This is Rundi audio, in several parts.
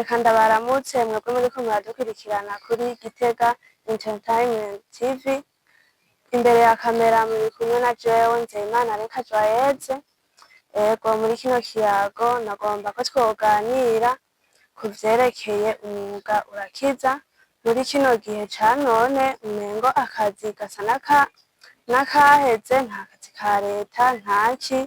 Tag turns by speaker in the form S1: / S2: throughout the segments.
S1: Reka ndabaramutse mwebwe muriko muradukurikirana kuri Gitega Entertainment TV. Imbere ya kamera muri kumwe na jewe Nzeyimana Reka Joyeze. Ego, muri kino kiyago nagomba ko twoganira ku vyerekeye umwuga urakiza. Muri kino gihe ca none umengo akazi gasa n'akaheze, nta kazi ka leta ntaki.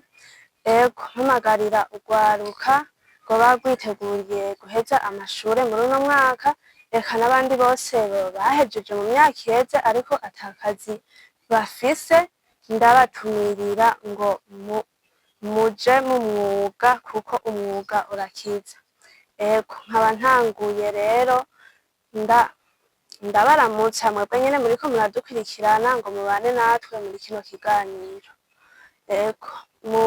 S1: Ego, mpamagarira urwaruka rwoba rwiteguriye guheza amashure muri uno mwaka, eka n'abandi bose bahejeje mu myaka iheze ariko ata kazi bafise, ndabatumirira ngo muje mu mwuga kuko umwuga urakiza. Ego, nkaba ntanguye rero ndabaramutsa mwebwe nyene muriko muradukurikirana ngo mubane natwe muri kino kiganiro. Ego, mu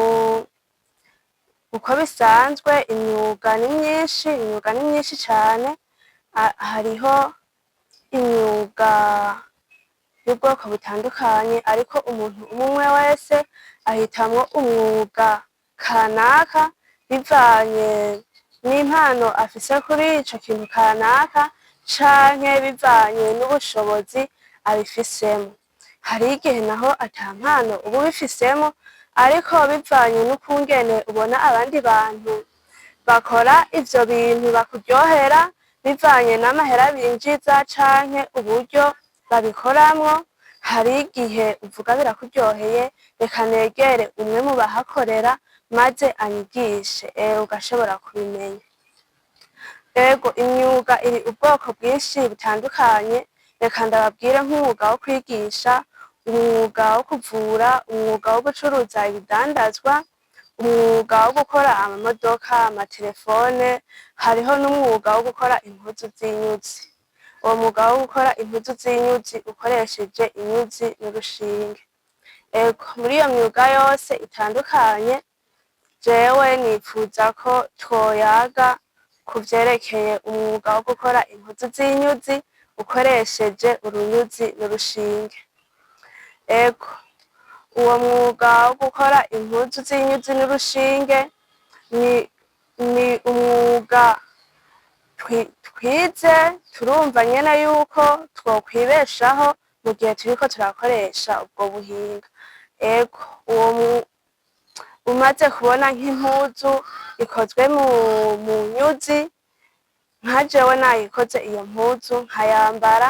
S1: uko bisanzwe imyuga ni myinshi, imyuga ni myinshi cane. Hariho imyuga y'ubwoko butandukanye, ariko umuntu umwe wese ahitamwo umwuga kanaka bivanye n'impano afise kuri ico kintu kanaka canke bivanye n'ubushobozi abifisemwo. Hariho igihe naho ata mpano uba ubifisemo, ariko bivanye n'ukungene ubona abandi bantu bakora ivyo bintu bakuryohera, bivanye n'amahera binjiza canke uburyo babikoramwo, hari igihe uvuga birakuryoheye, reka negere umwe mu bahakorera maze anyigishe, ugashobora kubimenya. Ego, imyuga iri ubwoko bwinshi butandukanye. Reka ndababwire nk'umwuga wo kwigisha, umwuga wo kuvura, umwuga wo gucuruza ibidandazwa, umwuga wo gukora amamodoka, amatelefone, hariho n'umwuga wo gukora impuzu z'inyuzi. Uwo mwuga wo gukora impuzu z'inyuzi ukoresheje inyuzi n'urushinge. Ego, muri iyo myuga yose itandukanye, jewe nipfuza ko twoyaga ku vyerekeye umwuga wo gukora impuzu z'inyuzi ukoresheje urunyuzi n'urushinge. Ego, uwo mwuga wo gukora impuzu z'inyuzi n'urushinge ni umwuga twize, turumva nyene yuko twokwibeshaho mu gihe turiko turakoresha ubwo buhinga. Ego, uwo umaze kubona nk'impuzu ikozwe mu nyuzi, nka jewe nayikoze iyo mpuzu nkayambara,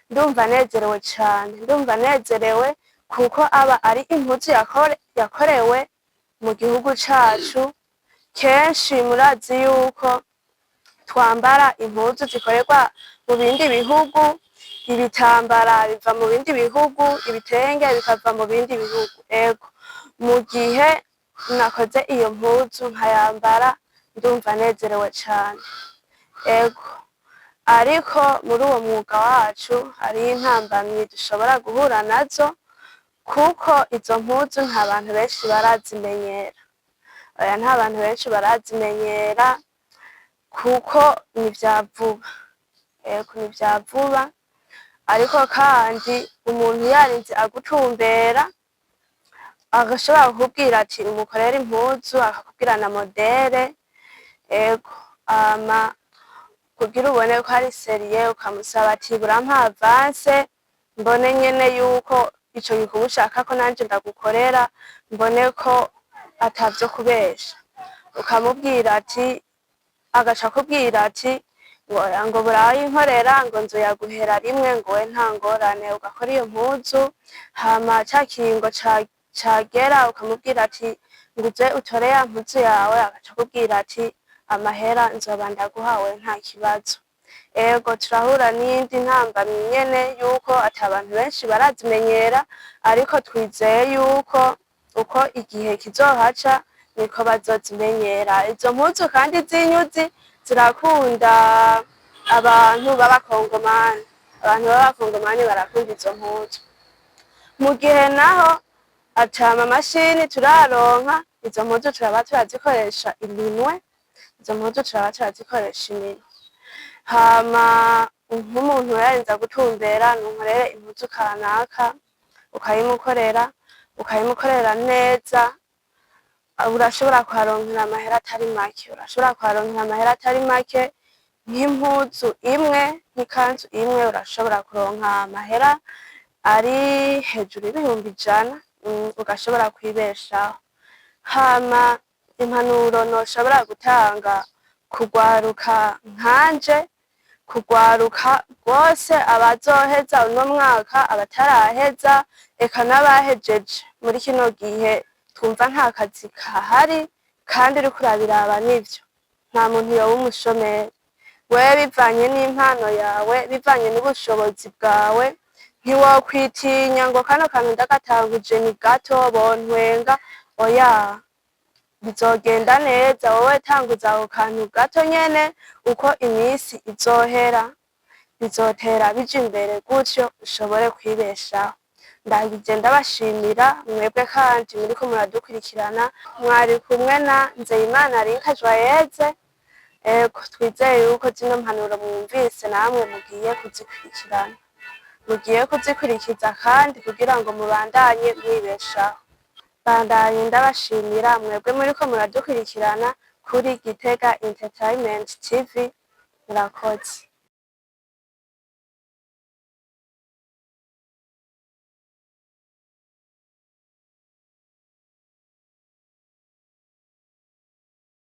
S1: ndumva nezerewe cane, ndumva nezerewe kuko aba ari impuzu yakorewe mu gihugu cacu. Kenshi murazi yuko twambara impuzu zikorerwa mu bindi bihugu, ibitambara biva mu bindi bihugu, ibitenge bikava mu bindi bihugu. Ego, mu gihe nakoze iyo mpuzu nkayambara, ndumva nezerewe cane. Ego, ariko muri uwo mwuga wacu hariho intambamyi dushobora guhura nazo, kuko izo mpuzu nta bantu benshi barazimenyera. Oya, nta bantu benshi barazimenyera kuko ni vya vuba. Ego, ni vya vuba, ariko kandi umuntu yarinze agutumbera agashobora kukubwira ati umukorere impuzu, akakubwira na modèle. Ego, ama kugira ubone ko ari sérieux, ukamusaba ati burampa avance mbone nyene yuko ico gikorwa ushaka ko nanje ndagukorera, mbone ko atavyo kubesha. Ukamubwira ati, agaca akubwira ati ngo oya, ngo burayinkorera, ngo nzoyaguhera rimwe, ngo we nta ngorane. Ugakora iyo mpuzu, hama ca kiringo cagera ukamubwira ati nguze utore ya mpuzu yawe, agaca akubwira ati amahera nzoba ndaguhawe, nta kibazo. Ego, turahura n'iyindi ntambamyi nyene yuko ata bantu benshi barazimenyera, ariko twizeye yuko uko igihe kizohaca niko bazozimenyera. Izo mpuzu kandi z'inyuzi zirakunda abantu b'abakongomani, abantu b'abakongomani barakunda izo mpuzu. Mu gihe naho ata mamashini turaronka, izo mpuzu turaba turazikoresha iminwe, izo mpuzu turaba turazikoresha iminwe. Hama nk'umuntu yarinze agutumbera nunkorere impuzu kanaka, ukayimukorera, ukayimukorera neza, urashobora kuharonkera amahera atari make, urashobora kuharonkera amahera atari make. Nk'impuzu imwe, nk'ikanzu imwe urashobora kuronka amahera ari hejuru y'100.000, ugashobora kwibeshaho. Hama impanuro noshobora gutanga kugwaruka nkanje, kugwaruka rwose, abazoheza uno mwaka, abataraheza, eka n'abahejeje muri kino gihe twumva nta kazi kahari, kandi uriko urabiraba nivyo, nta muntu yoba umushomeri. Wewe bivanye n'impano yawe, bivanye n'ubushobozi bwawe, ntiwokwitinya ngo kano kantu ndagatanguje ni gato bontwenga, oya, bizogenda neza. Wowe tanguza ako kantu gato nyene, uko iminsi izohera bizotera bija imbere, gutyo ushobore kwibeshaho. Ndangije ndabashimira mwebwe kandi muriko muradukurikirana. Mwari kumwe na Nzeyimana Rinka Joyeze. Ego, twizeye yuko zino mpanuro mwumvise namwe mugiye kuzikurikirana, mugiye kuzikurikiza kandi kugira ngo mubandanye mwibeshaho. Bandanye ndabashimira mwebwe muriko muradukurikirana kuri Gitega Entertainment TV. Murakoze.